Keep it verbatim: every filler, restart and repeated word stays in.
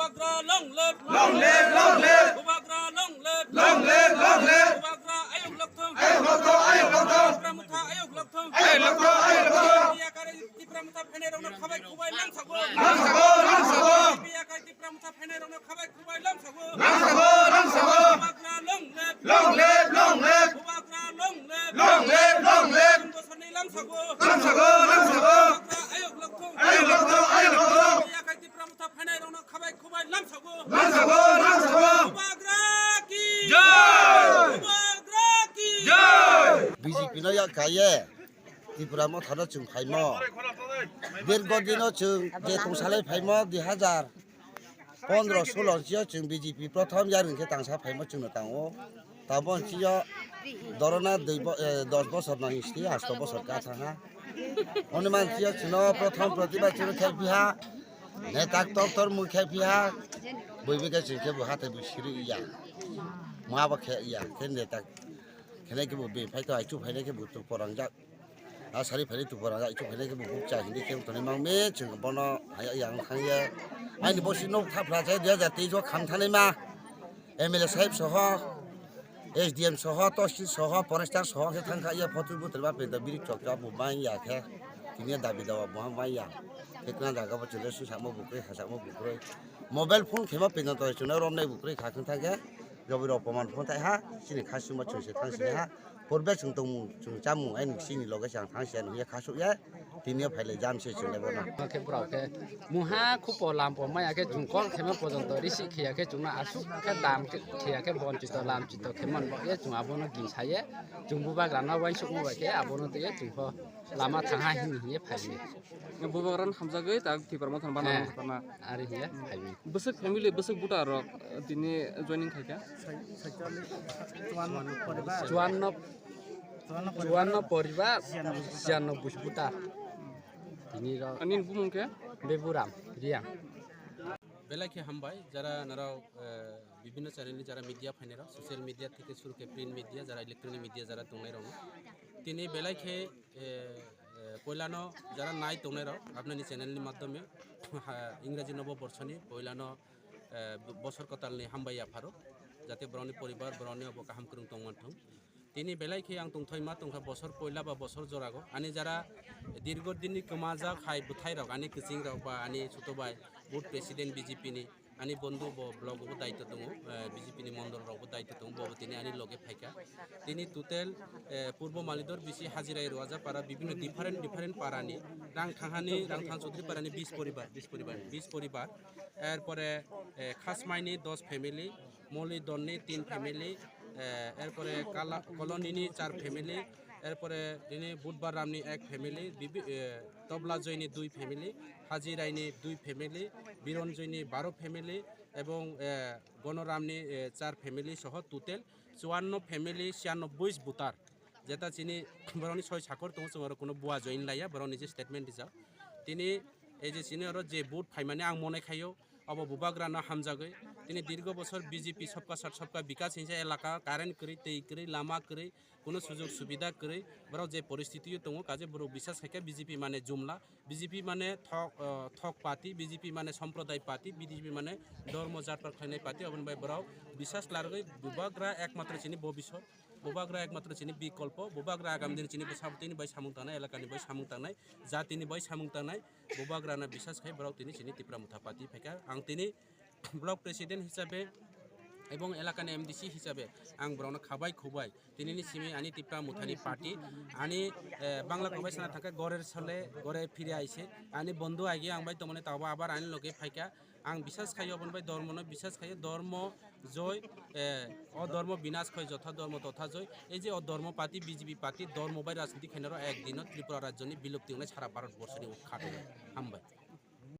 Bubagra long live! Long live, long live! Bubagra long live! Long live, long live! Bubagra ayuk lokthung! Ayuk lokthung, ayuk lokthung! Tipra Motha ayuk lokthung! Ayuk lokthung, ayuk lokthung! Biya kari Tipra Motha phainairokno khabai khubai lamsago! Lamsago, lamsago! Biya kari Tipra Motha phainairokno khabai khubai lamsago! Lamsago, lamsago! Bubagra long live! Long live, long live! Bubagra long live! Long live, long live! Bosorni lamsago! Lamsago, lamsago! Bubagra ayuk lokthung! Ayuk lokthung, ayuk lokthung! Biya kari Tipra Motha phainairokno khabai khubai lamsago! Lamsago, lamsago! Bubagra ki! Jai! Bubagra ki! Jai! B J P no yak kaiye Tipra Motha no chwng phaimo. Dirgo dino chwng je tongsalai phaimo dui hazar pondro solo sio chwng B J P prothom yarwng khe tangsa phaimo chwngno tango. Tabon sio dorona dui bo-, eh, dos bosor no history, asto bosor ka thangha. Oni man sio chwngno prothom protibad chwngno khe piha. Netak tor tor mui khe piha. Bui bikhe chwng khe bo hathai bo siri ya. Ma bo khe ya. Khe netak. Khenai khe bo be phai to aichu phainai khe bo tu porang jak. A sari phainai tu porang jak aichu phainai khe bo buk cha hindi khe toni mang me chwng bono haya yang thang ye. Aini bo si nok thapla cha dui hazar teis o kham thanai ma. M L A sahib soho, S D M soho, Tosil soho, Forester soho khe thang kha ya photo butor ba penta biri chok chok bo bai ya khe. Tini dabi dawa bo bai ya. Khe kna jaga bo chule su samo bukroi ha samo bukroi. Mobile phone khema penta to chuna rom nai bukroi kha khun thang khe. Jobiro poman phone thai ha. Sini khasuma chwng se thang sini ha. Porbe chwng tongmung, chwng chamung, ai nung sini loge chang thang sia nung ya khasuk ya. Tini o phailai jam se chwng lebo na. Khe borok khe muha khupo lampo maya khe chwng kol khema pojonto risi khiya khe chwngno asuk khe dam khe khiya khe bonchito lamchito khe man bo ye chwng abono gingsa ye chwng bubagra no uansukma bai khe abono tei ye chwng pho lama thang ha hini hiye phai ye. Bubagra no hamjagwi tak Tipra Motha no bana Eh. hamjakna. Ari hiye phai ye. Bwswk family, bwswk buta rok tini joining khai kha? Chuanno poribar, chuanno poribar, chianno bush buta. Tini rok Ani bumung khe? Beburam, Riang. Belai khe hambai, jara narao, eh, bibhinno channel ni jara media phainai rok, social media theke suru khe print media, jara electronic media jara tongnai rok. Tini belai khe, eh, eh, poilano jara nai tongnai rok, apnani channel ni madhyome, ha, Ingraji Nobo Borso ni poilano eh, bo-, bosor kwtalni hambai yapharo, jate borokni poribar borokni obo kaham kwrwng tongmanthung. Tini belai khe ang tongthoima tongkha bosor poila ba bosor jorago. Ani jara dirgo dinni kwmajak hai bwthairok, ani kwchingrok ba ani chuto bai booth president B J P ni, ani bondhu bo block o daityo tongo, eh, B J P ni mondol rok bo daityo tongo, bo tini ani loge phaikha. Tini total, eh, Purbo Malidor bisi Hajirai Roajapara bibhinno different different parani, Rangthanghani, Rangthang Chaudhuri parani bis poribar, bis poribar, bis poribar. Erpore, eh, Khasmaini dos family, Molidonni tin family, eh, erpore Kala-, Kolonini char family, erpore tini Budhbar Ramni ek family, Bibi-, eh, Tobla Joini dui family, Haji Raini dui family, Biron Joini baro family, ebong, eh, Gono Ramni, eh, char family soho total chuanno family, chiannobboi voter. Jeta chini borokni soi sakor tongo, chwng oro kuno bua join laiya, borok nije statement rijak. Tini ei je chini oro je vote phaimani ang monai khaio, abo bubagrano hamjagwi. Tini dirgo bosor B J P sabka sath sabka bikas hinsa elaka, current kwrwi, twi kwrwi, lama kwrwi, kuno sujog subida kwrwi, borok je poristiti o tongo, kaje borok bisas khaikha B J P mane jumla, B J P mane thok, ah, thok party, B J P mane somproday party, B J P mane dhormo jat par khlainai party, aboni bai borok bisas largwi bubagra ekmatro chini bobisot. Bubagra ekmatro chini bikolpo, bubagra agam din chini bwsabwtwini bai samung tangnai, elakani bai samung tangnai, jatini bai samung tangnai, bubagrano bisas khai borok tini chini Tipra Motha Party phaikha. Ang tini block president hisabe ebong elakani M D C hisabe ang borokno khabai khubai tinini simi ani Tipra Mothani party, ani, eh, Bangla kobai sana thangkhe gorer sole gore phiri aise, ani bondhu agi ang bai tongmani tabo abar ani loge phaikha. Ang bisas khaio, aboni bai dhormono bisas khaio, dhormo joi, eh, o dhormo binas khoi jotha dhormo totha joi. Ei je o dhormo party, B J P party, dhormo bai rajniti khainaro ek dino Tripura rajyoni bilupti wngnai sara Bharat borsoni khato. Hambai.